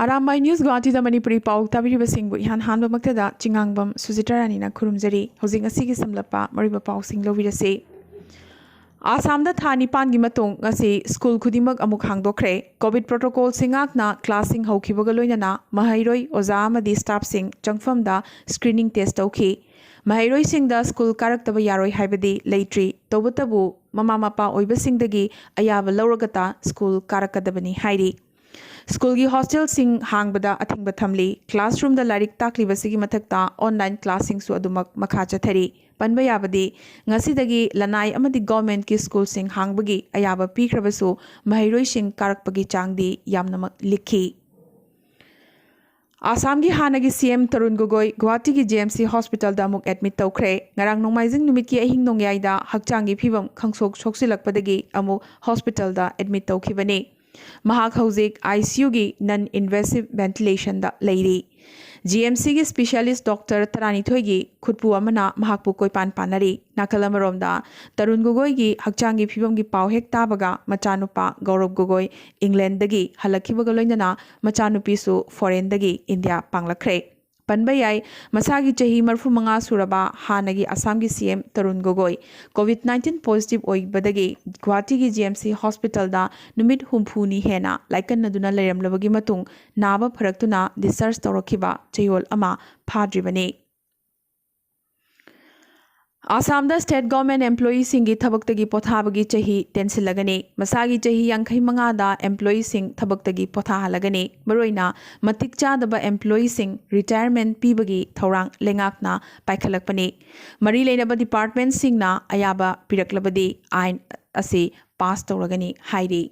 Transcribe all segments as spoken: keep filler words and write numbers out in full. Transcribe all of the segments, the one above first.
Arambai news ꯒꯨꯋꯥꯍꯥꯇꯤꯗ Manipuri ꯄꯥꯎ ꯇꯥꯕꯤꯔꯤꯕꯁꯤꯡꯕꯨ ꯏꯍꯥꯟ ꯍꯥꯟꯕꯃꯛꯇꯗ ꯆꯤꯉꯥꯡꯕꯝ ꯁꯨꯖꯤꯇꯥ ꯔꯥꯅꯤꯅ ꯈꯨꯔꯨꯝꯖꯔꯤ꯫ ꯍꯧꯖꯤꯛ ꯉꯁꯤꯒꯤ ꯁꯝꯂꯞꯄ ꯃꯔꯨꯑꯣꯏꯕ ꯄꯥꯎꯁꯤꯡ ꯂꯧꯕꯤꯔꯁꯤ꯫ ꯑꯁꯥꯝꯗ ꯊꯥ ꯅꯤꯄꯥꯟꯒꯤ ꯃꯇꯨꯡ ꯉꯁꯤ ꯁ꯭ꯀꯨꯜ ꯈꯨꯗꯤꯡꯃꯛ ꯑꯃꯨꯛ ꯍꯥꯡꯗꯣꯛꯈ꯭ꯔꯦ꯫ ꯀꯣꯚꯤꯗ ꯄ꯭ꯔꯣꯇꯣꯀꯣꯜꯁꯤꯡ ꯉꯥꯛꯅ ꯀ꯭ꯂꯥꯁꯁꯤꯡ ꯍꯧꯈꯤꯕꯒ ꯂꯣꯏꯅꯅ ꯃꯍꯩꯔꯣꯏ, ꯑꯣꯖꯥ ꯑꯃꯗꯤ ꯁ꯭ꯇꯥꯐꯁꯤꯡ ꯆꯪꯐꯝꯗ ꯁ꯭ꯀ꯭ꯔꯤꯅꯤꯡ ꯇꯦꯁ ꯇꯧꯈꯤ꯫ ꯃꯍꯩꯔꯣꯏꯁꯤꯡꯗ ꯁ꯭ꯀꯨꯜ ꯀꯥꯔꯛꯇꯕ ꯌꯥꯔꯣꯏ ꯍꯥꯏꯕꯗꯤ ꯂꯩꯇ꯭ꯔꯤ꯫ ꯇꯧꯕꯇꯕꯨ ꯃꯃꯥ ꯃꯄꯥ ꯑꯣꯏꯕꯁꯤꯡꯗꯒꯤ ꯑꯌꯥꯕ ꯂꯧꯔꯒꯇ ꯁ꯭ꯀꯨꯜ ꯀꯥꯔꯛꯀꯗꯕꯅꯤ ꯍꯥꯏꯔꯤ꯫ ꯁ꯭ꯀꯨꯜꯒꯤ ꯍꯣꯁꯇꯦꯜꯁꯤꯡ ꯍꯥꯡꯕꯗ ꯑꯊꯤꯡꯕ ꯊꯝꯂꯤ꯫ ꯀ꯭ꯂꯥꯁꯔꯨꯝꯗ ꯂꯥꯏꯔꯤꯛ ꯇꯥꯛꯂꯤꯕꯁꯤꯒꯤ ꯃꯊꯛꯇ ꯑꯣꯟꯂꯥꯏꯟ ꯀ꯭ꯂꯥꯁꯁꯤꯡꯁꯨ ꯑꯗꯨꯃꯛ ꯃꯈꯥ ꯆꯠꯊꯔꯤ꯫ ꯄꯟꯕ ꯌꯥꯕꯗꯤ, ꯉꯁꯤꯗꯒꯤ ꯂꯅꯥꯏ ꯑꯃꯗꯤ ꯒꯚꯔꯟꯃꯦꯟꯠꯀꯤ ꯁ꯭ꯀꯨꯜꯁꯤꯡ ꯍꯥꯡꯕꯒꯤ ꯑꯌꯥꯕ ꯄꯤꯈ꯭ꯔꯕꯁꯨ, ꯃꯍꯩꯔꯣꯏꯁꯤꯡ ꯀꯥꯔꯛꯄꯒꯤ ꯆꯥꯡꯗꯤ ꯌꯥꯝꯅꯃꯛ ꯂꯤꯛꯈꯤ꯫ ꯑꯁꯥꯝꯒꯤ ꯍꯥꯟꯅꯒꯤ ꯁꯤ M Tarun ꯒꯣꯒꯣꯏ ꯒꯨꯋꯥꯍꯥꯇꯤꯒꯤ G M C ꯍꯣꯁꯄꯤꯇꯥꯜꯗ ꯑꯃꯨꯛ ꯑꯦꯗꯃꯤꯠ ꯇꯧꯈ꯭ꯔꯦ꯫ ꯉꯔꯥꯡ ꯅꯣꯡꯃꯥꯏꯖꯤꯡ ꯅꯨꯃꯤꯠꯀꯤ ꯑꯍꯤꯡ ꯅꯣꯡꯌꯥꯏꯗ ꯍꯛꯆꯥꯡꯒꯤ ꯐꯤꯕꯝ ꯈꯪꯁꯣꯛ ꯁꯣꯛꯆꯤꯜꯂꯛꯄꯗꯒꯤ ꯑꯃꯨꯛ ꯍꯣꯁꯄꯤꯇꯥꯜꯗ ꯑꯦꯗꯃꯤꯠ ꯇꯧꯈꯤꯕꯅꯤ꯫ ꯃꯍꯥꯛ ꯍꯧꯖꯤꯛ ꯑꯥꯏ ꯁꯤ ꯌꯨꯒꯤ ꯅꯟ ꯏꯟꯚꯦꯁꯤꯚ ꯚꯦꯟꯇꯤꯂꯦꯁꯟꯗ ꯂꯩꯔꯤ꯫ ꯖꯤ ꯑꯦꯝ ꯁꯤꯒꯤ ꯁ꯭ꯄꯦꯁꯤꯌꯦꯂꯤꯁ ꯗꯣꯛꯇꯔ ꯇꯔꯥꯅꯤꯊꯣꯏꯒꯤ ꯈꯨꯠꯄꯨ ꯑꯃꯅ ꯃꯍꯥꯛꯄꯨ ꯀꯣꯏꯄꯥꯟ ꯄꯥꯟꯅꯔꯤ꯫ ꯅꯥꯀꯜ ꯑꯃꯔꯣꯝꯗ, ꯇꯔꯨꯟ ꯒꯣꯒꯣꯏꯒꯤ ꯍꯛꯆꯥꯡꯒꯤ ꯐꯤꯕꯝꯒꯤ ꯄꯥꯎ ꯍꯦꯛ ꯇꯥꯕꯒ ꯃꯆꯥꯅꯨꯄꯥ ꯒꯧꯔꯕ ꯒꯣꯒꯣꯏ ꯏꯪꯂꯦꯟꯗꯒꯤ ꯍꯜꯂꯛꯈꯤꯕꯒ ꯂꯣꯏꯅꯅ ꯃꯆꯥꯅꯨꯄꯤꯁꯨ ꯐꯣꯔꯦꯟꯗꯒꯤ ꯏꯟꯗꯤꯌꯥ ꯄꯥꯡꯂꯛꯈ꯭ꯔꯦ꯫ ꯄꯟꯕ ꯌꯥꯏ, ꯃꯁꯥꯒꯤ ꯆꯍꯤ ꯃꯔꯤꯐꯨ ꯃꯉꯥ ꯁꯨꯔꯕ ꯍꯥꯟꯅꯒꯤ ꯑꯁꯥꯝꯒꯤ C M Tarun Gogoi covid nineteen positive ꯑꯣꯏꯕꯗꯒꯤ ꯒꯨꯋꯥꯍꯥꯇꯤꯒꯤ ꯖꯤ ꯑꯦꯝ ꯁꯤ ꯍꯣꯁꯄꯤꯇꯥꯜꯗ ꯅꯨꯃꯤꯠ ꯍꯨꯝꯐꯨꯅꯤ ꯍꯦꯟꯅ ꯂꯥꯏꯀꯠꯅꯗꯨꯅ ꯂꯩꯔꯝꯂꯕꯒꯤ ꯃꯇꯨꯡ ꯅꯥꯕ ꯐꯔꯛꯇꯨꯅ ꯗꯤꯁꯆꯥꯔꯖ ꯇꯧꯔꯛꯈꯤꯕ ꯆꯌꯣꯜ ꯑꯃ ꯐꯥꯗ꯭ꯔꯤꯕꯅꯤ꯫ ꯑꯁꯥꯝꯗ ꯁ꯭ꯇꯦꯠ ꯒꯚꯔꯟꯃꯦꯟꯠ ꯑꯦꯝꯄ꯭ꯂꯣꯌꯤꯁꯤꯡꯒꯤ ꯊꯕꯛꯇꯒꯤ ꯄꯣꯊꯥꯕꯒꯤ ꯆꯍꯤ ꯇꯦꯟꯁꯤꯜꯂꯒꯅꯤ꯫ ꯃꯁꯥꯒꯤ ꯆꯍꯤ ꯌꯥꯡꯈꯩ ꯃꯉꯥꯗ ꯑꯦꯝꯄ꯭ꯂꯣꯌꯤꯁꯤꯡ ꯊꯕꯛꯇꯒꯤ ꯄꯣꯊꯥꯍꯜꯂꯒꯅꯤ꯫ ꯃꯔꯨꯑꯣꯏꯅ ꯃꯇꯤꯛ ꯆꯥꯗꯕ ꯑꯦꯝꯄ꯭ꯂꯣꯌꯤꯁꯤꯡ ꯔꯤꯇꯥꯌꯔꯃꯦꯟꯠ ꯄꯤꯕꯒꯤ ꯊꯧꯔꯥꯡ ꯂꯩꯉꯥꯛꯅ ꯄꯥꯏꯈꯠꯂꯛꯄꯅꯤ꯫ ꯃꯔꯤ ꯂꯩꯅꯕ ꯗꯤꯄꯥꯔꯠꯃꯦꯟꯠꯁꯤꯡꯅ ꯑꯌꯥꯕ ꯄꯤꯔꯛꯂꯕꯗꯤ ꯑꯥꯏꯟ ꯑꯁꯤ ꯄꯥꯁ ꯇꯧꯔꯒꯅꯤ ꯍꯥꯏꯔꯤ꯫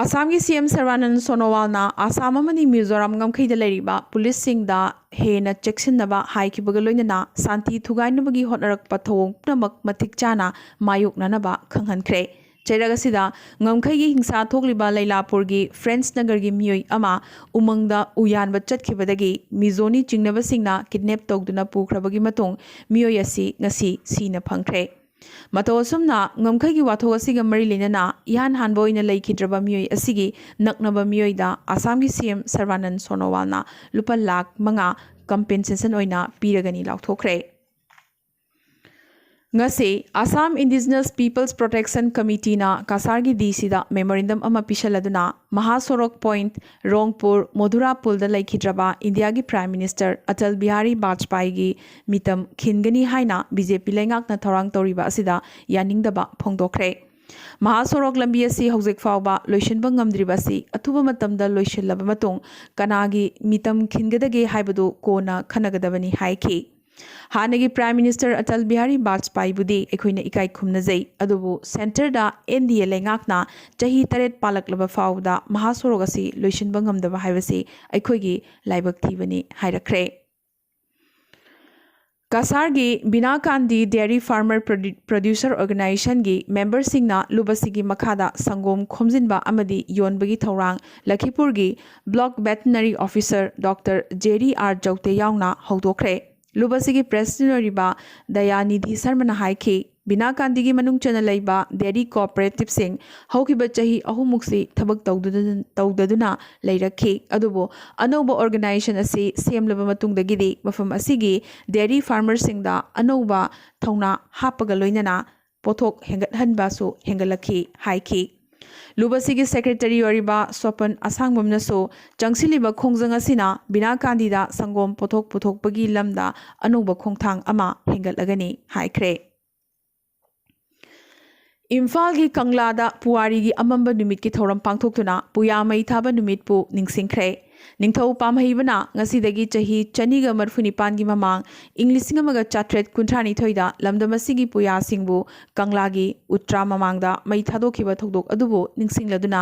ꯑꯁꯥꯝꯒꯤ ꯁꯤ ꯑꯦꯝ ꯁꯔꯕꯥꯅꯟ ꯁꯣꯅꯣꯋꯥꯜꯅ ꯑꯁꯥꯝ ꯑꯃꯗꯤ ꯃꯤꯖꯣꯔꯥꯝ ꯉꯝꯈꯩꯗ ꯂꯩꯔꯤꯕ ꯄꯨꯂꯤꯁꯁꯤꯡꯗ ꯍꯦꯟꯅ ꯆꯦꯛꯁꯤꯟꯅꯕ ꯍꯥꯏꯈꯤꯕꯒ ꯂꯣꯏꯅꯅ ꯁꯥꯟꯇꯤ ꯊꯨꯒꯥꯏꯅꯕꯒꯤ ꯍꯣꯠꯅꯔꯛꯄ ꯊꯧꯑꯣꯡ ꯄꯨꯝꯅꯃꯛ ꯃꯇꯤꯛ ꯆꯥꯅ ꯃꯥꯌꯣꯛꯅꯅꯕ ꯈꯪꯍꯟꯈ꯭ꯔꯦ꯫ ꯆꯩꯔꯛ ꯑꯁꯤꯗ ꯉꯝꯈꯩꯒꯤ ꯍꯤꯡꯁꯥ ꯊꯣꯛꯂꯤꯕ ꯂꯩꯂꯥꯄꯨꯔꯒꯤ ꯐ꯭ꯔꯦꯟꯁ ꯅꯒꯔꯒꯤ ꯃꯤꯑꯣꯏ ꯑꯃ ꯎꯃꯪꯗ ꯎ ꯌꯥꯟꯕ ꯆꯠꯈꯤꯕꯗꯒꯤ ꯃꯤꯖꯣꯅꯤ ꯆꯤꯡꯅꯕꯁꯤꯡꯅ ꯀꯤꯗꯅꯦꯞ ꯇꯧꯗꯨꯅ ꯄꯨꯈ꯭ꯔꯕꯒꯤ ꯃꯇꯨꯡ ꯃꯤꯑꯣꯏ ꯑꯁꯤ ꯉꯁꯤ ꯁꯤꯅ ꯐꯪꯈ꯭ꯔꯦ꯫ ꯃꯇꯧ ꯑꯁꯨꯝꯅ ꯉꯝꯈꯩꯒꯤ ꯋꯥꯊꯣꯛ ꯑꯁꯤꯒ ꯃꯔꯤ ꯂꯩꯅꯅ ꯏꯍꯥꯟ ꯍꯥꯟꯕ ꯑꯣꯏꯅ ꯂꯩꯈꯤꯗ꯭ꯔꯕ ꯃꯤꯑꯣꯏ ꯑꯁꯤꯒꯤ ꯅꯛꯅꯕ ꯃꯤꯑꯣꯏꯗ ꯑꯁꯥꯝꯒꯤ ꯁꯤ ꯑꯦꯝ ꯁꯔꯕꯥꯅꯟ ꯁꯣꯅꯣꯋꯥꯜꯅ ꯂꯨꯄꯥ ꯂꯥꯈ ꯃꯉꯥ ꯀꯝꯄꯦꯟꯁꯦꯁꯟ ꯑꯣꯏꯅ ꯄꯤꯔꯒꯅꯤ ꯂꯥꯎꯊꯣꯛꯈ꯭ꯔꯦ꯫ ꯉꯁꯤ ꯑꯁꯥꯝ ꯏꯟꯗꯤꯖꯤꯅꯁ ꯄꯤꯄꯜꯁ ꯄ꯭ꯔꯣꯇꯦꯛꯁꯟ ꯀꯃꯤꯇꯤꯅ ꯀꯁꯥꯔꯒꯤ ꯗꯤ ꯁꯤꯗ ꯃꯦꯃꯣꯔꯦꯟꯗꯝ ꯑꯃ ꯄꯤꯁꯜꯂꯗꯨꯅ ꯃꯍꯥꯁꯣꯔꯣꯛ ꯄꯣꯏꯟꯠ ꯔꯣꯡꯄꯨꯔ ꯃꯣꯙꯨꯔꯥ ꯄꯨꯜꯗ ꯂꯩꯈꯤꯗ꯭ꯔꯕ ꯏꯟꯗꯤꯌꯥꯒꯤ ꯄ꯭ꯔꯥꯏꯝ ꯃꯤꯅꯤꯁꯇꯔ ꯑꯇꯜ ꯕꯤꯍꯥꯔꯤ ꯕꯥꯖꯄꯥꯏꯒꯤ ꯃꯤꯇꯝ ꯈꯤꯟꯒꯅꯤ ꯍꯥꯏꯅ ꯕꯤ ꯖꯦ ꯄꯤ ꯂꯩꯉꯥꯛꯅ ꯊꯧꯔꯥꯡ ꯇꯧꯔꯤꯕ ꯑꯁꯤꯗ ꯌꯥꯅꯤꯡꯗꯕ ꯐꯣꯡꯗꯣꯛꯈ꯭ꯔꯦ꯫ ꯃꯍꯥꯁꯣꯔꯣꯛ ꯂꯝꯕꯤ ꯑꯁꯤ ꯍꯧꯖꯤꯛ ꯐꯥꯎꯕ ꯂꯣꯏꯁꯤꯟꯕ ꯉꯝꯗ꯭ꯔꯤꯕ ꯑꯁꯤ ꯑꯊꯨꯕ ꯃꯇꯝꯗ ꯂꯣꯏꯁꯤꯜꯂꯕ ꯃꯇꯨꯡ ꯀꯅꯥꯒꯤ ꯃꯤꯇꯝ ꯈꯤꯟꯒꯗꯒꯦ ꯍꯥꯏꯕꯗꯨ ꯀꯣꯟꯅ ꯈꯟꯅꯒꯗꯕꯅꯤ ꯍꯥꯏꯈꯤ꯫ ꯍꯥꯟꯅꯒꯤ ꯄ꯭ꯔꯥꯏꯝ ꯃꯤꯅꯤꯁꯇꯔ ꯑꯇꯜ ꯕꯤꯍꯥꯔꯤ ꯕꯥꯖꯄꯥꯏꯕꯨꯗꯤ ꯑꯩꯈꯣꯏꯅ ꯏꯀꯥꯏ ꯈꯨꯝꯅꯖꯩ, ꯑꯗꯨꯕꯨ ꯁꯦꯟꯇꯔꯗ ꯑꯦꯟ ꯗꯤ ꯑꯦ ꯂꯩꯉꯥꯛꯅ ꯆꯍꯤ ꯇꯔꯦꯠ ꯄꯥꯜꯂꯛꯂꯕ ꯐꯥꯎꯕꯗ ꯃꯍꯥꯁꯣꯔꯣꯛ ꯑꯁꯤ ꯂꯣꯏꯁꯤꯟꯕ ꯉꯝꯗꯕ ꯍꯥꯏꯕꯁꯤ ꯑꯩꯈꯣꯏꯒꯤ ꯂꯥꯏꯕꯛ ꯊꯤꯕꯅꯤ ꯍꯥꯏꯔꯛꯈ꯭ꯔꯦ꯫ ꯀꯁꯥꯔꯒꯤ ꯕꯤꯅꯥꯀꯥꯟꯗꯤ ꯗꯦꯌꯔꯤ ꯐꯥꯔꯃꯔ ꯄ꯭ꯔꯗ꯭ꯌꯨ-, ꯄ꯭ꯔꯗ꯭ꯌꯨꯁꯔ ꯑꯣꯔꯒꯅꯥꯏꯖꯦꯁꯟꯒꯤ ꯃꯦꯝꯕꯔꯁꯤꯡꯅ ꯂꯨꯕꯁꯤꯒꯤ ꯃꯈꯥꯗ ꯁꯪꯒꯣꯝ ꯈꯣꯝꯖꯤꯟꯕ ꯑꯃꯗꯤ ꯌꯣꯟꯕꯒꯤ ꯊꯧꯔꯥꯡ ꯂꯈꯤꯄꯨꯔꯒꯤ block veterinary officer doctor Jerry R Chaute ꯌꯥꯎꯅ ꯍꯧꯗꯣꯛꯈ꯭ꯔꯦ꯫ ꯂꯨꯕꯁꯤꯒꯤ ꯄ꯭ꯔꯦꯁꯤꯗꯦꯟꯠ ꯑꯣꯏꯔꯤꯕ ꯗꯌꯥꯅꯤꯙꯤ ꯁꯔꯃꯅ ꯍꯥꯏꯈꯤ, ꯕꯤꯅꯥꯀꯥꯟꯗꯤꯒꯤ ꯃꯅꯨꯡ ꯆꯟꯅ ꯂꯩꯕ ꯗꯦꯌꯔꯤ ꯀꯣꯑꯣꯄꯔꯦꯇꯤꯚꯁꯤꯡ ꯍꯧꯈꯤꯕ ꯆꯍꯤ ꯑꯍꯨꯝꯃꯨꯛꯁꯤ ꯊꯕꯛ ꯇꯧꯗꯨꯅ, ꯇꯧꯗꯗꯨꯅ ꯂꯩꯔꯛꯈꯤ꯫ ꯑꯗꯨꯕꯨ ꯑꯅꯧꯕ ꯑꯣꯔꯒꯅꯥꯏꯖꯦꯁꯟ ꯑꯁꯤ ꯁꯦꯝꯂꯕ ꯃꯇꯨꯡꯗꯒꯤꯗꯤ ꯃꯐꯝ ꯑꯁꯤꯒꯤ ꯗꯦꯌꯔꯤ ꯐꯥꯔꯃꯔꯁꯤꯡꯗ ꯑꯅꯧꯕ ꯊꯧꯅꯥ ꯍꯥꯞꯄꯒ ꯂꯣꯏꯅꯅ ꯄꯣꯠꯊꯣꯛ ꯍꯦꯟꯒꯠꯍꯟꯕꯁꯨ ꯍꯦꯟꯒꯠꯂꯛꯈꯤ ꯍꯥꯏꯈꯤ꯫ ꯂꯨꯕꯁꯤꯒꯤ ꯁꯦꯀ꯭ꯔꯦꯇꯔꯤ ꯑꯣꯏꯔꯤꯕ ꯁꯣꯄꯟ ꯑꯁꯥꯡꯕꯝꯅꯁꯨ ꯆꯪꯁꯤꯜꯂꯤꯕ ꯈꯣꯡꯖꯪ ꯑꯁꯤꯅ ꯕꯤꯅꯥꯀꯥꯟꯗꯤꯗ ꯁꯪꯒꯣꯝ ꯄꯣꯠꯊꯣꯛ ꯄꯨꯊꯣꯛꯄꯒꯤ ꯂꯝꯗ ꯑꯅꯧꯕ ꯈꯣꯡꯊꯥꯡ ꯑꯃ ꯍꯦꯟꯒꯠꯂꯒꯅꯤ ꯍꯥꯏꯈ꯭ꯔꯦ꯫ ꯏꯝꯐꯥꯜꯒꯤ ꯀꯪꯂꯥꯗ ꯄꯨꯋꯥꯔꯤꯒꯤ ꯑꯃꯝꯕ ꯅꯨꯃꯤꯠꯀꯤ ꯊꯧꯔꯝ ꯄꯥꯡꯊꯣꯛꯇꯨꯅ ꯄꯨꯌꯥ ꯃꯩ ꯊꯥꯕ ꯅꯨꯃꯤꯠꯄꯨ ꯅꯤꯡꯁꯤꯡꯈ꯭ꯔꯦ꯫ ꯅꯤꯡꯊꯧ ꯄꯥꯝꯍꯩꯕꯅ ꯉꯁꯤꯗꯒꯤ ꯆꯍꯤ ꯆꯅꯤꯒ ꯃꯔꯐꯨ ꯅꯤꯄꯥꯟꯒꯤ ꯃꯃꯥꯡ ꯏꯪ ꯂꯤꯁꯤꯡ ꯑꯃꯒ ꯆꯥꯇ꯭ꯔꯦꯠ ꯀꯨꯟꯊ꯭ꯔꯥ ꯅꯤꯊꯣꯏꯗ ꯂꯝꯗꯝ ꯑꯁꯤꯒꯤ ꯄꯨꯌꯥꯁꯤꯡꯕꯨ ꯀꯪꯂꯥꯒꯤ ꯎꯇ꯭ꯔꯥ ꯃꯃꯥꯡꯗ ꯃꯩ ꯊꯥꯗꯣꯛꯈꯤꯕ ꯊꯧꯗꯣꯛ ꯑꯗꯨꯕꯨ ꯅꯤꯡꯁꯤꯡꯂꯗꯨꯅ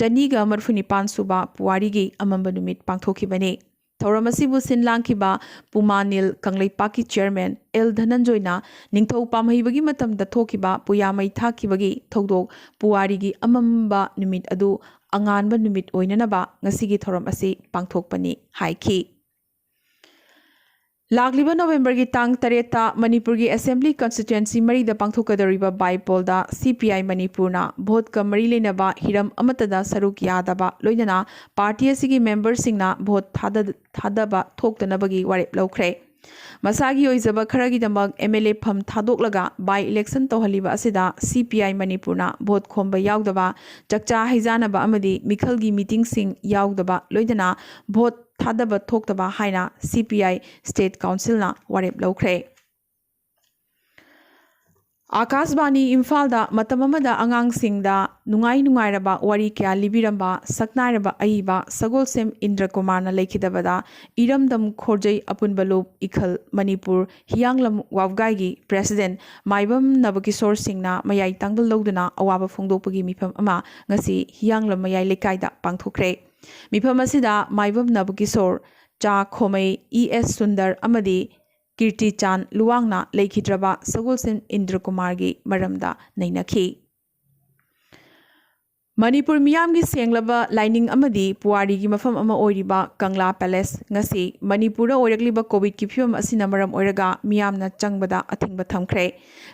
ꯆꯅꯤꯒ ꯃꯔꯐꯨ ꯅꯤꯄꯥꯟ ꯁꯨꯕ ꯄꯨꯋꯥꯔꯤꯒꯤ ꯑꯃꯝꯕ ꯅꯨꯃꯤꯠ ꯄꯥꯡꯊꯣꯛꯈꯤꯕꯅꯤ꯫ ꯊꯧꯔꯝ ꯑꯁꯤꯕꯨ ꯁꯤꯟ ꯂꯥꯡꯈꯤꯕ ꯄꯨꯃꯥꯅꯤꯜ ꯀꯪꯂꯩꯄꯥꯛꯀꯤ ꯆꯤꯌꯔꯃꯦꯟ ꯑꯦꯜ ꯙꯅꯟꯖꯣꯏꯅ ꯅꯤꯡꯊꯧ ꯄꯥꯝꯍꯩꯕꯒꯤ ꯃꯇꯝꯗ ꯊꯣꯛꯈꯤꯕ ꯄꯨꯌꯥ ꯃꯩ ꯊꯥꯈꯤꯕꯒꯤ ꯊꯧꯗꯣꯛ ꯄꯨꯋꯥꯔꯤꯒꯤ ꯑꯃꯝꯕ ꯅꯨꯃꯤꯠ ꯑꯗꯨ ꯑꯉꯥꯟꯕ ꯅꯨꯃꯤꯠ ꯑꯣꯏꯅꯅꯕ ꯉꯁꯤꯒꯤ ꯊꯧꯔꯝ ꯑꯁꯤ ꯄꯥꯡꯊꯣꯛꯄꯅꯤ ꯍꯥꯏꯈꯤ꯫ ꯂꯥꯛꯂꯤꯕ ꯅꯣꯕꯦꯝꯕꯔꯒꯤ ꯇꯥꯡ ꯇꯔꯦꯠꯇ ꯃꯅꯤꯄꯨꯔꯒꯤ ꯑꯦꯁꯦꯝꯕ꯭ꯂꯤ ꯀꯟꯁꯇꯤꯇ꯭ꯋꯦꯟꯁꯤ ꯃꯔꯤꯗ ꯄꯥꯡꯊꯣꯛꯀꯗꯧꯔꯤꯕ ꯕꯥꯏꯄꯣꯜꯗ ꯁꯤ ꯄꯤ ꯑꯥꯏ ꯃꯅꯤꯄꯨꯔꯅ ꯚꯣꯠꯀ ꯃꯔꯤ ꯂꯩꯅꯕ ꯍꯤꯔꯝ ꯑꯃꯠꯇꯗ ꯁꯔꯨꯛ ꯌꯥꯗꯕ, ꯂꯣꯏꯅꯅ ꯄꯥꯔꯇꯤ ꯑꯁꯤꯒꯤ ꯃꯦꯝꯕꯔꯁꯤꯡꯅ ꯚꯣꯠ ꯊꯥꯗ-, ꯊꯥꯗꯕ ꯊꯣꯛꯇꯅꯕꯒꯤ ꯋꯥꯔꯦꯞ ꯂꯧꯈ꯭ꯔꯦ꯫ ꯃꯁꯥꯒꯤ ꯑꯣꯏꯖꯕ ꯈꯔꯒꯤꯗꯃꯛ ꯑꯦꯝ ꯑꯦꯜ ꯑꯦ ꯐꯝ ꯊꯥꯗꯣꯛꯂꯒ ꯕꯥꯏ ꯏꯂꯦꯛꯁꯟ ꯇꯧꯍꯜꯂꯤꯕ ꯑꯁꯤꯗ ꯁꯤ ꯄꯤ ꯑꯥꯏ ꯃꯅꯤꯄꯨꯔꯅ ꯚꯣꯠ ꯈꯣꯝꯕ ꯌꯥꯎꯗꯕ, ꯆꯥꯛꯆꯥ ꯍꯩꯖꯥꯟꯅꯕ ꯑꯃꯗꯤ ꯃꯤꯈꯜꯒꯤ ꯃꯤꯇꯤꯡꯁꯤꯡ ꯌꯥꯎꯗꯕ, ꯂꯣꯏꯅꯅ ꯚꯣꯠ ꯊꯥꯗꯕ ꯊꯣꯛꯇꯕ ꯍꯥꯏꯅ ꯁꯤ ꯄꯤ ꯑꯥꯏ ꯁ꯭ꯇꯦꯠ ꯀꯥꯎꯟꯁꯤꯜꯅ ꯋꯥꯔꯦꯞ ꯂꯧꯈ꯭ꯔꯦ꯫ ꯑꯥꯀꯥꯁꯕꯥꯅꯤ ꯏꯝꯐꯥꯜꯗ ꯃꯇꯝ ꯑꯃꯗ ꯑꯉꯥꯡꯁꯤꯡꯗ ꯅꯨꯡꯉꯥꯏ ꯅꯨꯡꯉꯥꯏꯔꯕ ꯋꯥꯔꯤ ꯀꯌꯥ ꯂꯤꯕꯤꯔꯝꯕ ꯁꯛꯅꯥꯏꯔꯕ ꯑꯏꯕ ꯁꯒꯣꯜꯁꯦꯝ ꯏꯟꯗ꯭ꯔ ꯀꯨꯃꯥꯔꯅ ꯂꯩꯈꯤꯗꯕꯗ ꯏꯔꯝꯗꯝ ꯈꯣꯔꯖꯩ ꯑꯄꯨꯟꯕ ꯂꯨꯞ ꯏꯈꯜ ꯃꯅꯤꯄꯨꯔ ꯍꯤꯌꯥꯡꯂꯝ ꯋꯥꯕꯒꯥꯏꯒꯤ ꯄ꯭ꯔꯦꯁꯤꯗꯦꯟꯠ ꯃꯥꯏꯕꯝ ꯅꯕꯀꯤꯁꯣꯔ ꯁꯤꯡꯅ ꯃꯌꯥꯏ ꯇꯥꯡꯕ ꯂꯧꯗꯨꯅ ꯑꯋꯥꯕ ꯐꯣꯡꯗꯣꯛꯄꯒꯤ ꯃꯤꯐꯝ ꯑꯃ ꯉꯁꯤ ꯍꯤꯌꯥꯡꯂꯝ ꯃꯌꯥꯏ ꯂꯩꯀꯥꯏꯗ ꯄꯥꯡꯊꯣꯛꯈ꯭ꯔꯦ꯫ ꯃꯤꯐꯝ ꯑꯁꯤꯗ ꯃꯥꯏꯕꯝ ꯅꯕꯀꯤꯁꯣꯔ, ꯆꯥ ꯈꯣꯃꯩ ꯏ ꯑꯦꯁ ꯁꯨꯟꯗꯔ ꯑꯃꯗꯤ ꯀꯤꯔꯇꯤꯆꯥꯟ ꯂꯨꯋꯥꯡꯅ ꯂꯩꯈꯤꯗ꯭ꯔꯕ ꯁꯒꯣꯜꯁꯦꯝ ꯏꯟꯗ꯭ꯔ ꯀꯨꯃꯥꯔꯒꯤ ꯃꯔꯝꯗ ꯅꯩꯅꯈꯤ꯫ ꯃꯅꯤꯄꯨꯔ ꯃꯤꯌꯥꯝꯒꯤ ꯁꯦꯡꯂꯕ ꯂꯥꯏꯅꯤꯡ ꯑꯃꯗꯤ ꯄꯨꯋꯥꯔꯤꯒꯤ ꯃꯐꯝ ꯑꯃ ꯑꯣꯏꯔꯤꯕ ꯀꯪꯂꯥ ꯄꯦꯂꯦꯁ ꯉꯁꯤ ꯃꯅꯤꯄꯨꯔꯗ ꯑꯣꯏꯔꯛꯂꯤꯕ ꯀꯣꯚꯤꯗꯀꯤ ꯐꯤꯕꯝ ꯑꯁꯤꯅ ꯃꯔꯝ ꯑꯣꯏꯔꯒ ꯃꯤꯌꯥꯝꯅ ꯆꯪꯕꯗ ꯑꯊꯤꯡꯕ ꯊꯝꯈ꯭ꯔꯦ꯫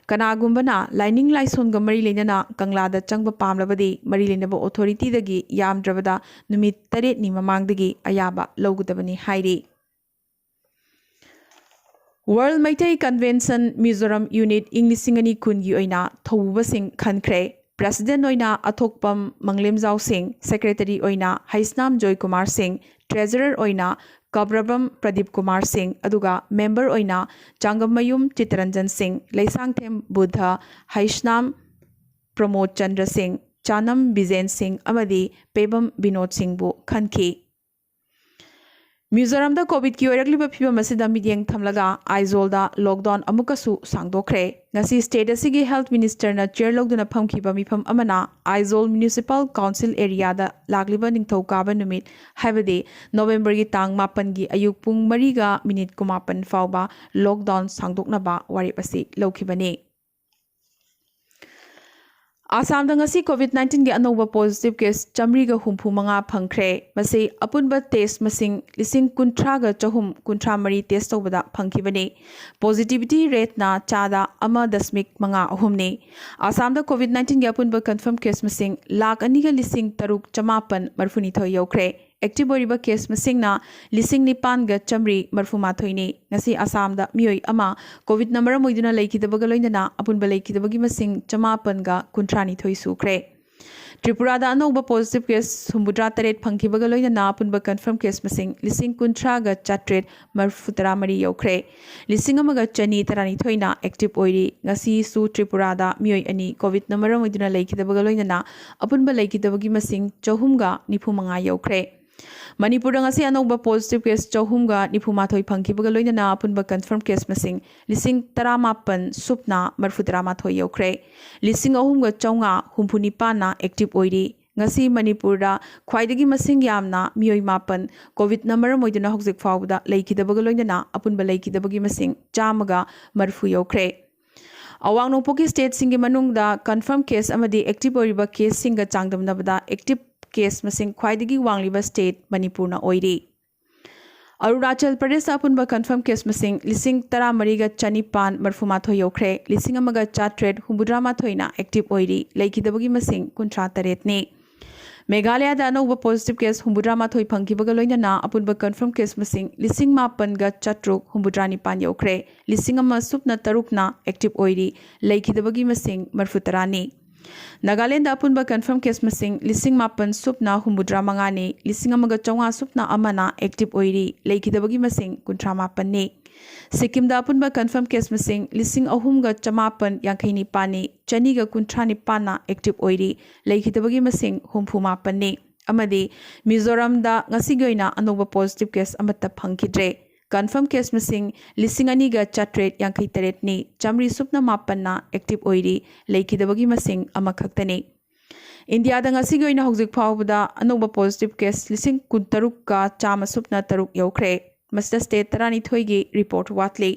ꯀꯅꯥꯒꯨꯝꯕꯅ ꯂꯥꯏꯅꯤꯡ ꯂꯥꯏꯁꯣꯟꯒ ꯃꯔꯤ ꯂꯩꯅꯅ ꯀꯪꯂꯥꯗ ꯆꯪꯕ ꯄꯥꯝꯂꯕꯗꯤ ꯃꯔꯤ ꯂꯩꯅꯕ ꯑꯣꯊꯣꯔꯤꯇꯤꯗꯒꯤ ꯌꯥꯝꯗ꯭ꯔꯕꯗ ꯅꯨꯃꯤꯠ ꯇꯔꯦꯠꯅꯤ ꯃꯃꯥꯡꯗꯒꯤ ꯑꯌꯥꯕ ꯂꯧꯒꯗꯕꯅꯤ ꯍꯥꯏꯔꯤ꯫ World Meitei convention Mizoram unit ꯏꯪ ꯂꯤꯁꯤꯡ ꯑꯅꯤ ꯀꯨꯟꯒꯤ ꯑꯣꯏꯅ ꯊꯧꯕꯨꯕꯁꯤꯡ ꯈꯟꯈ꯭ꯔꯦ꯫ ꯄ꯭ꯔꯦꯁꯤꯗꯦꯟꯠ ꯑꯣꯏꯅ ꯑꯊꯣꯛꯄꯝ ꯃꯪꯂꯦꯝꯖꯥꯎ ꯁꯤꯡ, ꯁꯦꯀ꯭ꯔꯦꯇꯔꯤ ꯑꯣꯏꯅ ꯍꯩꯁꯅꯥꯝ ꯖꯣꯏꯀꯨꯃꯥꯔ ꯁꯤꯡ, ꯇ꯭ꯔꯦꯖꯔꯔ ꯑꯣꯏꯅ ꯀꯕ꯭ꯔꯕꯝ ꯄ꯭ꯔꯗꯤꯞ ꯀꯨꯃꯥꯔ ꯁꯤꯡ, ꯑꯗꯨꯒ ꯃꯦꯝꯕꯔ ꯑꯣꯏꯅ ꯆꯥꯡꯒꯝꯃꯌꯨꯝ ꯆꯤꯠꯇꯔꯟꯖꯟ ꯁꯤꯡ, ꯂꯩꯁꯥꯡꯊꯦꯝ ꯕꯨꯙ, ꯍꯩꯁꯅꯥꯝ ꯄ꯭ꯔꯃꯣꯗ ꯆꯟꯗ꯭ꯔ ꯁꯤꯡ, ꯆꯥꯅꯝ ꯕꯤꯖꯦꯟ ꯁꯤꯡ ꯑꯃꯗꯤ ꯄꯦꯕꯝ ꯕꯤꯅꯣꯗ ꯁꯤꯡꯕꯨ ꯈꯟꯈꯤ꯫ ꯃꯤꯖꯣꯔꯥꯝꯗ ꯀꯣꯚꯤꯗꯀꯤ ꯑꯣꯏꯔꯛꯂꯤꯕ ꯐꯤꯕꯝ ꯑꯁꯤꯗ ꯃꯤꯠꯌꯦꯡ ꯊꯝꯂꯒ ꯑꯥꯏꯖꯣꯜꯗ ꯂꯣꯛꯗꯥꯎꯟ ꯑꯃꯨꯛꯀꯁꯨ ꯁꯥꯡꯗꯣꯛꯈ꯭ꯔꯦ꯫ ꯉꯁꯤ ꯁ꯭ꯇꯦꯠ ꯑꯁꯤꯒꯤ ꯍꯦꯜꯊ ꯃꯤꯅꯤꯁꯇꯔꯅ ꯆꯤꯌꯔ ꯂꯧꯗꯨꯅ ꯐꯝꯈꯤꯕ ꯃꯤꯐꯝ ꯑꯃꯅ ꯑꯥꯏꯖꯣꯜ ꯃ꯭ꯌꯨꯅꯤꯁꯤꯄꯥꯜ ꯀꯥꯎꯟꯁꯤꯜ ꯑꯦꯔꯤꯌꯥꯗ ꯂꯥꯛꯂꯤꯕ ꯅꯤꯡꯊꯧꯀꯥꯕ ꯅꯨꯃꯤꯠ, ꯍꯥꯏꯕꯗꯤ ꯅꯣꯕꯦꯝꯕꯔꯒꯤ ꯇꯥꯡ ꯃꯥꯄꯟꯒꯤ ꯑꯌꯨꯛ ꯄꯨꯡ ꯃꯔꯤꯒ ꯃꯤꯅꯤꯠ ꯀꯨꯟꯃꯥꯄꯟ ꯐꯥꯎꯕ ꯂꯣꯛꯗꯥꯎꯟ ꯁꯥꯡꯗꯣꯛꯅꯕ ꯋꯥꯔꯦꯞ ꯑꯁꯤ ꯂꯧꯈꯤꯕꯅꯤ꯫ ꯑꯁꯥꯝꯗ ꯉꯁꯤ COVID nineteen ꯒꯤ ꯑꯅꯧꯕ positive case ꯆꯥꯃꯔꯤꯒ ꯍꯨꯝꯐꯨ ꯃꯉꯥ ꯐꯪꯈ꯭ꯔꯦ꯫ ꯃꯁꯤ ꯑꯄꯨꯟꯕ test ꯃꯁꯤꯡ ꯂꯤꯁꯤꯡ ꯀꯨꯟꯊ꯭ꯔꯥꯒ ꯆꯍꯨꯝ ꯀꯨꯟꯊ꯭ꯔꯥ ꯃꯔꯤ test ꯇꯧꯕꯗ ꯐꯪꯈꯤꯕꯅꯤ꯫ Positivity rate ꯅ ꯆꯥꯗ ꯑꯃ ꯗꯁꯃꯤꯛ ꯃꯉꯥ ꯑꯍꯨꯝꯅꯤ꯫ ꯑꯁꯥꯝꯗ COVID nineteen ꯒꯤ ꯑꯄꯨꯟꯕ confirm case ꯃꯁꯤꯡ ꯂꯥꯈ ꯑꯅꯤꯒ ꯂꯤꯁꯤꯡ ꯇꯔꯨꯛ ꯆꯃꯥꯄꯟ ꯃꯔꯤꯐꯨꯅꯤꯊꯣꯏ ꯌꯧꯈ꯭ꯔꯦ꯫ Active ꯑꯣꯏꯔꯤꯕ case ꯃꯁꯤꯡꯅ ꯂꯤꯁꯤꯡ ꯅꯤꯄꯥꯟꯒ ꯆꯥꯃꯔꯤ ꯃꯔꯤꯐꯨ ꯃꯥꯊꯣꯏꯅꯤ꯫ ꯉꯁꯤ ꯑꯁꯥꯝꯗ ꯃꯤꯑꯣꯏ ꯑꯃ COVID ꯅ ꯃꯔꯝ ꯑꯣꯏꯗꯨꯅ ꯂꯩꯈꯤꯗꯕꯒ ꯂꯣꯏꯅꯅ ꯑꯄꯨꯟꯕ ꯂꯩꯈꯤꯗꯕꯒꯤ ꯃꯁꯤꯡ ꯆꯃꯥꯄꯟꯒ ꯀꯨꯟꯊ꯭ꯔꯥꯅꯤꯊꯣꯏ ꯁꯨꯈ꯭ꯔꯦ꯫ ꯇ꯭ꯔꯤꯄꯨꯔꯥꯗ ꯑꯅꯧꯕ positive case ꯍꯨꯝꯐꯨꯇꯔꯥ ꯇꯔꯦꯠ ꯐꯪꯈꯤꯕꯒ ꯂꯣꯏꯅꯅ ꯑꯄꯨꯟꯕ confirm case ꯃꯁꯤꯡ ꯂꯤꯁꯤꯡ ꯀꯨꯟꯊ꯭ꯔꯥꯒ ꯆꯥꯇ꯭ꯔꯦꯠ ꯃꯔꯤꯐꯨ ꯇꯔꯥ ꯃꯔꯤ ꯌꯧꯈ꯭ꯔꯦ꯫ ꯂꯤꯁꯤꯡ ꯑꯃꯒ ꯆꯅꯤ ꯇꯔꯥꯅꯤꯊꯣꯏꯅ active ꯑꯣꯏꯔꯤ꯫ ꯉꯁꯤꯁꯨ ꯇ꯭ꯔꯤꯄꯨꯔꯥꯗ ꯃꯤꯑꯣꯏ ꯑꯅꯤ COVID ꯅ ꯃꯔꯝ ꯑꯣꯏꯗꯨꯅ ꯂꯩꯈꯤꯗꯕꯒ ꯂꯣꯏꯅꯅ ꯑꯄꯨꯟꯕ ꯂꯩꯈꯤꯗꯕꯒꯤ ꯃꯁꯤꯡ ꯆꯍꯨꯝꯒ ꯅꯤꯐꯨ ꯃꯉꯥ ꯌꯧꯈ꯭ꯔꯦ꯫ ꯃꯅꯤꯄꯨꯔꯗ ꯉꯁꯤ ꯑꯅꯧꯕ positive case ꯆꯍꯨꯝꯒ ꯅꯤꯐꯨ ꯃꯥꯊꯣꯏ ꯐꯪꯈꯤꯕꯒ ꯂꯣꯏꯅꯅ ꯑꯄꯨꯟꯕ confirm case ꯃꯁꯤꯡ ꯂꯤꯁꯤꯡ ꯇꯔꯥꯃꯥꯄꯟ ꯁꯨꯞꯅ ꯃꯔꯤꯐꯨ ꯇꯔꯥ ꯃꯥꯊꯣꯏ ꯌꯧꯈ꯭ꯔꯦ꯫ ꯂꯤꯁꯤꯡ ꯑꯍꯨꯝꯒ ꯆꯥꯝꯃꯉꯥ ꯍꯨꯝꯐꯨ ꯅꯤꯄꯥꯟꯅ active ꯑꯣꯏꯔꯤ꯫ ꯉꯁꯤ ꯃꯅꯤꯄꯨꯔꯗ ꯈ꯭ꯋꯥꯏꯗꯒꯤ ꯃꯁꯤꯡ ꯌꯥꯝꯅ ꯃꯤꯑꯣꯏ ꯃꯥꯄꯟ COVID ꯅ ꯃꯔꯝ ꯑꯣꯏꯗꯨꯅ ꯍꯧꯖꯤꯛ ꯐꯥꯎꯕꯗ ꯂꯩꯈꯤꯗꯕꯒ ꯂꯣꯏꯅꯅ ꯑꯄꯨꯟꯕ ꯂꯩꯈꯤꯗꯕꯒꯤ ꯃꯁꯤꯡ ꯆꯥꯝꯃꯒ ꯃꯔꯤꯐꯨ ꯌꯧꯈ꯭ꯔꯦ꯫ ꯑꯋꯥꯡ ꯅꯣꯡꯄꯣꯛꯀꯤ state ꯁꯤꯡꯒꯤ ꯃꯅꯨꯡꯗ confirm case ꯑꯃꯗꯤ active ꯑꯣꯏꯔꯤꯕ case ꯁꯤꯡꯒ ꯆꯥꯡꯗꯝꯅꯕꯗ active case ꯃꯁꯤꯡ ꯈ꯭ꯋꯥꯏꯗꯒꯤ ꯋꯥꯡꯂꯤꯕ state ꯃꯅꯤꯄꯨꯔꯅ ꯑꯣꯏꯔꯤ꯫ ꯑꯔꯨꯅꯥꯆꯜ ꯄ꯭ꯔꯗꯦꯁꯇ ꯑꯄꯨꯟꯕ confirm case ꯃꯁꯤꯡ ꯂꯤꯁꯤꯡ ꯇꯔꯥꯃꯔꯤꯒ ꯆꯅꯤꯄꯥꯟ ꯃꯔꯤꯐꯨ ꯃꯥꯊꯣꯏ ꯌꯧꯈ꯭ꯔꯦ꯫ ꯂꯤꯁꯤꯡ ꯑꯃꯒ ꯆꯥꯇ꯭ꯔꯦꯠ ꯍꯨꯝꯐꯨꯇꯔꯥ ꯃꯥꯊꯣꯏꯅ active ꯑꯣꯏꯔꯤ꯫ ꯂꯩꯈꯤꯗꯕꯒꯤ ꯃꯁꯤꯡ ꯀꯨꯟꯊ꯭ꯔꯥ ꯇꯔꯦꯠꯅꯤ꯫ ꯃꯦꯘꯥꯂꯌꯥꯗ ꯑꯅꯧꯕ positive case ꯍꯨꯝꯐꯨꯇꯔꯥ ꯃꯥꯊꯣꯏ ꯐꯪꯈꯤꯕꯒ ꯂꯣꯏꯅꯅ ꯑꯄꯨꯟꯕ confirm case ꯃꯁꯤꯡ ꯂꯤꯁꯤꯡ ꯃꯥꯄꯟꯒ ꯆꯥꯇ꯭ꯔꯨꯛ ꯍꯨꯝꯐꯨꯇꯔꯥ ꯅꯤꯄꯥꯟ ꯌꯧꯈ꯭ꯔꯦ꯫ ꯂꯤꯁꯤꯡ ꯑꯃ ꯁꯨꯞꯅ ꯇꯔꯨꯛꯅ active ꯑꯣꯏꯔꯤ꯫ ꯂꯩꯈꯤꯗꯕꯒꯤ ꯃꯁꯤꯡ ꯃꯔꯤꯐꯨ ꯇꯔꯥꯅꯤ꯫ ꯅꯥꯒꯥꯂꯦꯟꯗ ꯑꯄꯨꯟꯕ confirm case ꯃꯁꯤꯡ ꯂꯤꯁꯤꯡ ꯃꯥꯄꯟ ꯁꯨꯞꯅ ꯍꯨꯝꯐꯨꯇꯔꯥ ꯃꯉꯥꯅꯤ꯫ ꯂꯤꯁꯤꯡ ꯑꯃꯒ ꯆꯥꯝꯃꯉꯥ ꯁꯨꯞꯅ ꯑꯃꯅ active ꯑꯣꯏꯔꯤ꯫ ꯂꯩꯈꯤꯗꯕꯒꯤ ꯃꯁꯤꯡ ꯀꯨꯟꯊ꯭ꯔꯥ ꯃꯥꯄꯟꯅꯤ꯫ ꯁꯤꯛꯀꯤꯝꯗ ꯑꯄꯨꯟꯕ confirm case ꯃꯁꯤꯡ ꯂꯤꯁꯤꯡ ꯑꯍꯨꯝꯒ ꯆꯃꯥꯄꯟ ꯌꯥꯡꯈꯩ ꯅꯤꯄꯥꯟꯅꯤ꯫ ꯆꯅꯤꯒ ꯀꯨꯟꯊ꯭ꯔꯥ ꯅꯤꯄꯥꯟꯅ active ꯑꯣꯏꯔꯤ꯫ ꯂꯩꯈꯤꯗꯕꯒꯤ ꯃꯁꯤꯡ ꯍꯨꯝꯐꯨ ꯃꯥꯄꯟꯅꯤ꯫ ꯑꯃꯗꯤ ꯃꯤꯖꯣꯔꯥꯝꯗ ꯉꯁꯤꯒꯤ ꯑꯣꯏꯅ ꯑꯅꯧꯕ positive case ꯑꯃꯠꯇ ꯐꯪꯈꯤꯗ꯭ꯔꯦ꯫ Confirm case ꯃꯁꯤꯡ ꯂꯤꯁꯤꯡ ꯑꯅꯤꯒ ꯆꯥꯇ꯭ꯔꯦꯠ ꯌꯥꯡꯈꯩ ꯇꯔꯦꯠꯅꯤ꯫ ꯆꯥꯃꯔꯤ ꯁꯨꯞꯅ ꯃꯥꯄꯟꯅ active ꯑꯣꯏꯔꯤ꯫ ꯂꯩꯈꯤꯗꯕꯒꯤ ꯃꯁꯤꯡ ꯑꯃꯈꯛꯇꯅꯤ꯫ ꯏꯟꯗꯤꯌꯥꯗ ꯉꯁꯤꯒꯤ ꯑꯣꯏꯅ ꯍꯧꯖꯤꯛ ꯐꯥꯎꯕꯗ ꯑꯅꯧꯕ positive case ꯂꯤꯁꯤꯡ ꯀꯨꯟꯇꯔꯨꯛꯀ ꯆꯥꯝꯃ ꯁꯨꯞꯅ ꯇꯔꯨꯛ ꯌꯧꯈ꯭ꯔꯦ꯫ ꯃꯁꯤꯗ state ꯇꯔꯥꯅꯤꯊꯣꯏꯒꯤ report ꯋꯥꯠꯂꯤ꯫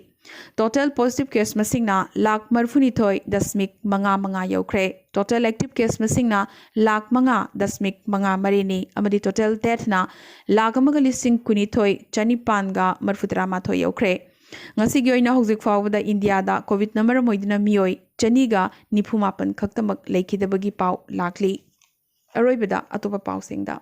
Total positive case ꯃꯁꯤꯡꯅ ꯂꯥꯈ ꯃꯔꯤꯐꯨꯅꯤꯊꯣꯏ ꯗꯁꯃꯤꯛ ꯃꯉꯥ ꯃꯉꯥ ꯌꯧꯈ꯭ꯔꯦ꯫ Total active case ꯃꯁꯤꯡꯅ ꯂꯥꯈ ꯃꯉꯥ ꯗꯁꯃꯤꯛ ꯃꯉꯥ ꯃꯔꯤꯅꯤ ꯑꯃꯗꯤ total deathꯅ ꯂꯥꯈ ꯑꯃꯒ ꯂꯤꯁꯤꯡ ꯀꯨꯟꯅꯤꯊꯣꯏ ꯆꯅꯤꯄꯥꯟꯒ ꯃꯔꯤꯐꯨꯇꯔꯥ ꯃꯥꯊꯣꯏ ꯌꯧꯈ꯭ꯔꯦ꯫ ꯉꯁꯤꯒꯤ ꯑꯣꯏꯅ ꯍꯧꯖꯤꯛ ꯐꯥꯎꯕꯗ ꯏꯟꯗꯤꯌꯥꯗ COVID-ꯅ ꯃꯔꯝ ꯑꯣꯏꯗꯨꯅ ꯃꯤꯑꯣꯏ ꯆꯅꯤꯒ ꯅꯤꯐꯨ ꯃꯥꯄꯟ ꯈꯛꯇꯃꯛ ꯂꯩꯈꯤꯗꯕꯒꯤ ꯄꯥꯎ ꯂꯥꯛꯂꯤ꯫ ꯑꯔꯣꯏꯕꯗ ꯑꯇꯣꯞꯄ ꯄꯥꯎꯁꯤꯡꯗ꯫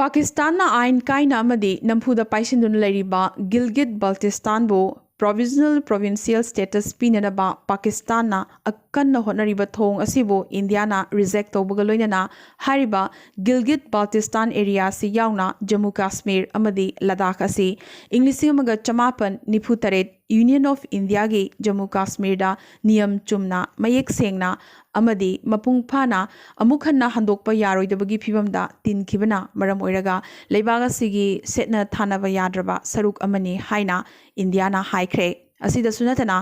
ꯄꯥꯀꯤꯁꯇꯥꯟꯅ ꯑꯥꯏꯟ ꯀꯥꯏꯅ ꯑꯃꯗꯤ ꯅꯝꯐꯨꯗ ꯄꯥꯏꯁꯤꯟꯗꯨꯅ ꯂꯩꯔꯤꯕ ꯒꯤꯜꯒꯤꯠ ꯕꯜꯇꯤꯁꯇꯥꯟꯕꯨ provisional provincial status ꯄꯤꯅꯅꯕ ꯄꯥꯀꯤꯁꯇꯥꯟꯅ ꯑꯀꯟꯅ ꯍꯣꯠꯅꯔꯤꯕ ꯊꯧꯑꯣꯡ ꯑꯁꯤꯕꯨ ꯏꯟꯗꯤꯌꯥꯅ reject ꯇꯧꯕꯒ ꯂꯣꯏꯅꯅ ꯍꯥꯏꯔꯤꯕ ꯒꯤꯜꯒꯤꯠ ꯕꯜꯇꯤꯁꯇꯥꯟ area ꯑꯁꯤ ꯌꯥꯎꯅ ꯖꯝꯃꯨ ꯀꯥꯁꯃꯤꯔ ꯑꯃꯗꯤ ꯂꯗꯥꯈ ꯑꯁꯤ ꯏꯪ ꯂꯤꯁꯤꯡ ꯑꯃꯒ ꯆꯃꯥꯄꯟ ꯅꯤꯐꯨ ꯇꯔꯦꯠ Union of Indiaꯒꯤ ꯖꯝꯃꯨ ꯀꯥꯁꯃꯤꯔꯗ ꯅꯤꯌꯝ ꯆꯨꯝꯅ, ꯃꯌꯦꯛ ꯁꯦꯡꯅ ꯑꯃꯗꯤ ꯃꯄꯨꯡ ꯐꯥꯅ ꯑꯃꯨꯛ ꯍꯟꯅ ꯍꯟꯗꯣꯛꯄ ꯌꯥꯔꯣꯏꯗꯕꯒꯤ ꯐꯤꯕꯝꯗ ꯇꯤꯟꯈꯤꯕꯅ ꯃꯔꯝ ꯑꯣꯏꯔꯒ ꯂꯩꯕꯥꯛ ꯑꯁꯤꯒꯤ ꯁꯦꯠꯅ ꯊꯥꯅꯕ ꯌꯥꯗ꯭ꯔꯕ ꯁꯔꯨꯛ ꯑꯃꯅꯤ ꯍꯥꯏꯅ ꯏꯟꯗꯤꯌꯥꯅ ꯍꯥꯏꯈ꯭ꯔꯦ꯫ ꯑꯁꯤꯗꯁꯨ ꯅꯠꯇꯅ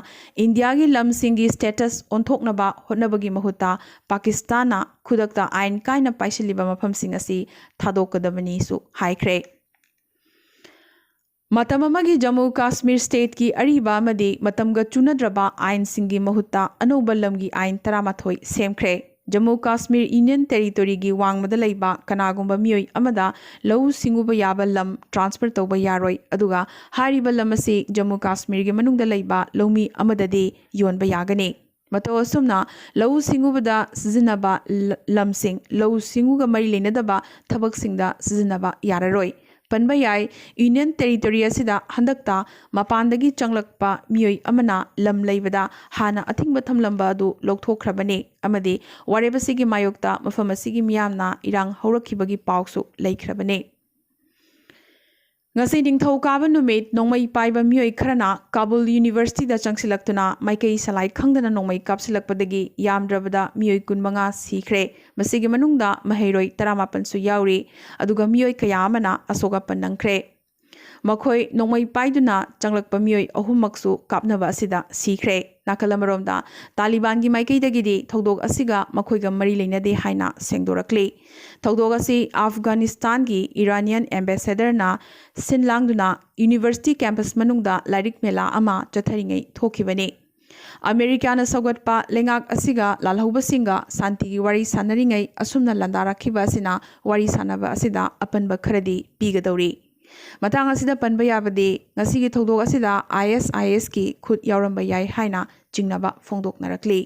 ꯏꯟꯗꯤꯌꯥꯒꯤ ꯂꯝꯁꯤꯡꯒꯤ status ꯑꯣꯟꯊꯣꯛꯅꯕ ꯍꯣꯠꯅꯕꯒꯤ ꯃꯍꯨꯠꯇ ꯄꯥꯀꯤꯁꯇꯥꯟꯅ ꯈꯨꯗꯛꯇ ꯑꯥꯏꯟ ꯀꯥꯏꯅ ꯄꯥꯏꯁꯤꯜꯂꯤꯕ ꯃꯐꯝꯁꯤꯡ ꯑꯁꯤ ꯊꯥꯗꯣꯛꯀꯗꯕꯅꯤꯁꯨ ꯍꯥꯏꯈ꯭ꯔꯦ꯫ ꯃꯇꯝ ꯑꯃꯒꯤ ꯖꯝꯃꯨ ꯀꯥꯁꯃꯤꯔ stateꯀꯤ ꯑꯔꯤꯕ ꯑꯃꯗꯤ ꯃꯇꯝꯒ ꯆꯨꯅꯗ꯭ꯔꯕ ꯑꯥꯏꯟꯁꯤꯡꯒꯤ ꯃꯍꯨꯠꯇ ꯑꯅꯧꯕ ꯂꯝꯒꯤ ꯑꯥꯏꯟ ꯇꯔꯥꯃꯥꯊꯣꯏ ꯁꯦꯝꯈ꯭ꯔꯦ꯫ ꯖꯝꯃꯨ ꯀꯥꯁꯃꯤꯔ Union Territoryꯒꯤ ꯋꯥꯡꯃꯗ ꯂꯩꯕ ꯀꯅꯥꯒꯨꯝꯕ ꯃꯤꯑꯣꯏ ꯑꯃꯗ ꯂꯧꯎ ꯁꯤꯡꯎꯕ ꯌꯥꯕ ꯂꯝ transfer ꯇꯧꯕ ꯌꯥꯔꯣꯏ, ꯑꯗꯨꯒ ꯍꯥꯏꯔꯤꯕ ꯂꯝ ꯑꯁꯤ ꯖꯝꯃꯨ ꯀꯥꯁꯃꯤꯔꯒꯤ ꯃꯅꯨꯡꯗ ꯂꯩꯕ ꯂꯧꯃꯤ ꯑꯃꯗꯗꯤ ꯌꯣꯟꯕ ꯌꯥꯒꯅꯤ꯫ ꯃꯇꯧ ꯑꯁꯨꯝꯅ ꯂꯧꯎ ꯁꯤꯡꯎꯕꯗ ꯁꯤꯖꯤꯟꯅꯕ ꯂ-, ꯂꯝꯁꯤꯡ, ꯂꯧꯎ ꯁꯤꯡꯎꯒ ꯃꯔꯤ ꯂꯩꯅꯗꯕ ꯊꯕꯛꯁꯤꯡꯗ ꯁꯤꯖꯤꯟꯅꯕ ꯌꯥꯔꯔꯣꯏ꯫ ꯄꯟꯕ ꯌꯥꯏ, Union Territory ꯑꯁꯤꯗ ꯍꯟꯗꯛꯇ ꯃꯄꯥꯟꯗꯒꯤ ꯆꯪꯂꯛꯄ ꯃꯤꯑꯣꯏ ꯑꯃꯅ ꯂꯝ ꯂꯩꯕꯗ ꯍꯥꯟꯅ ꯑꯊꯤꯡꯕ ꯊꯝꯂꯝꯕ ꯑꯗꯨ ꯂꯧꯊꯣꯛꯈ꯭ꯔꯕꯅꯤ ꯑꯃꯗꯤ ꯋꯥꯔꯦꯞ ꯑꯁꯤꯒꯤ ꯃꯥꯌꯣꯛꯇ ꯃꯐꯝ ꯑꯁꯤꯒꯤ ꯃꯤꯌꯥꯝꯅ ꯏꯔꯥꯡ ꯍꯧꯔꯛꯈꯤꯕꯒꯤ ꯄꯥꯎꯁꯨ ꯂꯩꯈ꯭ꯔꯕꯅꯤ꯫ ꯉꯁꯤ ꯅꯤꯡꯊꯧꯀꯥꯕ ꯅꯨꯃꯤꯠ ꯅꯣꯡꯃꯩ ꯄꯥꯏꯕ ꯃꯤꯑꯣꯏ ꯈꯔꯅ ꯀꯥꯕꯨꯜ Universityꯗ ꯆꯪꯁꯤꯜꯂꯛꯇꯨꯅ ꯃꯥꯏꯀꯩ ꯁꯂꯥꯏ ꯈꯪꯗꯅ ꯅꯣꯡꯃꯩ ꯀꯥꯞꯁꯤꯜꯂꯛꯄꯗꯒꯤ ꯌꯥꯝꯗ꯭ꯔꯕꯗ ꯃꯤꯑꯣꯏ ꯀꯨꯟꯃꯉꯥ ꯁꯤꯈ꯭ꯔꯦ꯫ ꯃꯁꯤꯒꯤ ꯃꯅꯨꯡꯗ ꯃꯍꯩꯔꯣꯏ ꯇꯔꯥꯃꯥꯄꯟꯁꯨ ꯌꯥꯎꯔꯤ, ꯑꯗꯨꯒ ꯃꯤꯑꯣꯏ ꯀꯌꯥ ꯑꯃꯅ ꯑꯁꯣꯛ ꯑꯄꯟ ꯅꯪꯈ꯭ꯔꯦ꯫ ꯃꯈꯣꯏ ꯅꯣꯡꯃꯩ ꯄꯥꯏꯗꯨꯅ ꯆꯪꯂꯛꯄ ꯃꯤꯑꯣꯏ ꯑꯍꯨꯝꯃꯛꯁꯨ ꯀꯥꯞꯅꯕ ꯑꯁꯤꯗ ꯁꯤꯈ꯭ꯔꯦ꯫ ꯅꯥꯀꯜ ꯑꯃꯔꯣꯝꯗ, ꯇꯥꯂꯤꯕꯥꯟꯒꯤ ꯃꯥꯏꯀꯩꯗꯒꯤꯗꯤ ꯊꯧꯗꯣꯛ ꯑꯁꯤꯒ ꯃꯈꯣꯏꯒ ꯃꯔꯤ ꯂꯩꯅꯗꯦ ꯍꯥꯏꯅ ꯁꯦꯡꯗꯣꯔꯛꯂꯤ꯫ ꯊꯧꯗꯣꯛ ꯑꯁꯤ ꯑꯐꯒꯥꯅꯤꯁꯇꯥꯟꯒꯤ ꯏꯔꯥꯅꯤꯌꯟ ꯑꯦꯝꯕꯦꯁꯦꯗꯔꯅ ꯁꯤꯟ ꯂꯥꯡꯗꯨꯅ ꯌꯨꯅꯤꯚꯔꯁꯤꯇꯤ ꯀꯦꯝꯄꯁ ꯃꯅꯨꯡꯗ ꯂꯥꯏꯔꯤꯛ ꯃꯦꯂꯥ ꯑꯃ ꯆꯠꯊꯔꯤꯉꯩ ꯊꯣꯛꯈꯤꯕꯅꯤ꯫ ꯑꯃꯦꯔꯤꯀꯥꯅ ꯁꯧꯒꯠꯄ ꯂꯩꯉꯥꯛ ꯑꯁꯤꯒ ꯂꯥꯜꯍꯧꯕꯁꯤꯡꯒ ꯁꯥꯟꯇꯤꯒꯤ ꯋꯥꯔꯤ ꯁꯥꯟꯅꯔꯤꯉꯩ ꯑꯁꯨꯝꯅ ꯂꯥꯟꯗꯥꯔꯛꯈꯤꯕ ꯑꯁꯤꯅ ꯋꯥꯔꯤ ꯁꯥꯟꯅꯕ ꯑꯁꯤꯗ ꯑꯄꯟꯕ ꯈꯔꯗꯤ ꯄꯤꯒꯗꯧꯔꯤ꯫ ꯃꯇꯥꯡ ꯑꯁꯤꯗ ꯄꯟꯕ ꯌꯥꯕꯗꯤ, ꯉꯁꯤꯒꯤ ꯊꯧꯗꯣꯛ ꯑꯁꯤꯗ ISISꯀꯤ ꯈꯨꯠ ꯌꯥꯎꯔꯝꯕ ꯌꯥꯏ ꯍꯥꯏꯅ ꯆꯤꯡꯅꯕ ꯐꯣꯡꯗꯣꯛꯅꯔꯛꯂꯤ꯫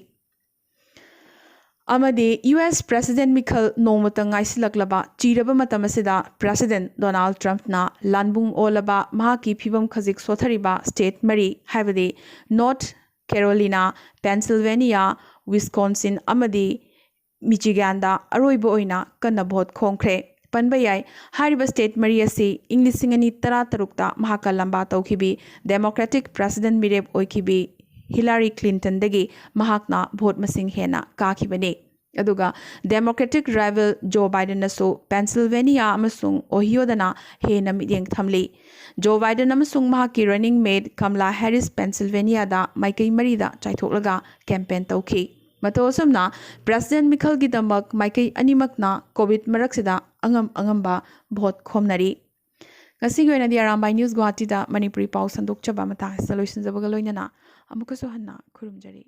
ꯑꯃꯗꯤ US President ꯃꯤꯈꯜ ꯅꯣꯡꯃꯇ ꯉꯥꯏꯁꯤꯜꯂꯛꯂꯕ ꯆꯤꯔꯕ ꯃꯇꯝ ꯑꯁꯤꯗ President Donald Trumpꯅ ꯂꯥꯟꯕꯨꯡ ꯑꯣꯜꯂꯕ ꯃꯍꯥꯛꯀꯤ ꯐꯤꯕꯝ ꯈꯖꯤꯛ ꯁꯣꯊꯔꯤꯕ state ꯃꯔꯤ, ꯍꯥꯏꯕꯗꯤ North Carolina, Pennsylvania, Wisconsin ꯑꯃꯗꯤ Michiganꯗ ꯑꯔꯣꯏꯕ ꯑꯣꯏꯅ ꯀꯟꯅ vote ꯈꯣꯝꯈ꯭ꯔꯦ꯫ ꯄꯟꯕ ꯌꯥꯏ, ꯍꯥꯏꯔꯤꯕ state ꯃꯔꯤ ꯑꯁꯤ ꯏꯪ ꯂꯤꯁꯤꯡ ꯑꯅꯤ ꯇꯔꯥ ꯇꯔꯨꯛꯇ ꯃꯍꯥꯛꯀ ꯂꯝꯕꯥ ꯇꯧꯈꯤꯕꯤ Democratic President ꯃꯤꯔꯦꯞ ꯑꯣꯏꯈꯤꯕꯤ Hillary Clintonꯗꯒꯤ ꯃꯍꯥꯛꯅ vote ꯃꯁꯤꯡ ꯍꯦꯟꯅ ꯀꯥꯈꯤꯕꯅꯤ꯫ ꯑꯗꯨꯒ Democratic rival Joe Bidenꯅꯁꯨ Pennsylvania ꯑꯃꯁꯨꯡ Ohioꯗꯅ ꯍꯦꯟꯅ ꯃꯤꯠꯌꯦꯡ ꯊꯝꯂꯤ꯫ Joe Biden ꯑꯃꯁꯨꯡ ꯃꯍꯥꯛꯀꯤ running mate Kamala Harris Pennsylvaniaꯗ ꯃꯥꯏꯀꯩ ꯃꯔꯤꯗ ꯆꯥꯏꯊꯣꯛꯂꯒ campaign ꯇꯧꯈꯤ꯫ ꯃꯇꯧ ꯑꯁꯨꯝꯅ President ꯃꯤꯈꯜꯒꯤꯗꯃꯛ ꯃꯥꯏꯀꯩ ꯑꯅꯤꯃꯛꯅ COVID ꯃꯔꯛꯁꯤꯗ ꯑꯉꯝ ꯑꯉꯝꯕ vote ꯈꯣꯝꯅꯔꯤ꯫ ꯉꯁꯤꯒꯤ ꯑꯣꯏꯅꯗꯤ ꯑꯔꯥꯝꯕꯥꯏ News ꯒꯨꯋꯥꯍꯥꯇꯤꯗ ꯃꯅꯤꯄꯨꯔꯤ ꯄꯥꯎ ꯁꯟꯗꯣꯛꯆꯕ ꯃꯇꯥꯡ ꯑꯁꯤꯗ ꯂꯣꯏꯁꯤꯟꯖꯕꯒ ꯂꯣꯏꯅꯅ ꯑꯃꯨꯛꯀꯁꯨ ꯍꯟꯅ ꯈꯨꯔꯨꯝꯖꯔꯤ꯫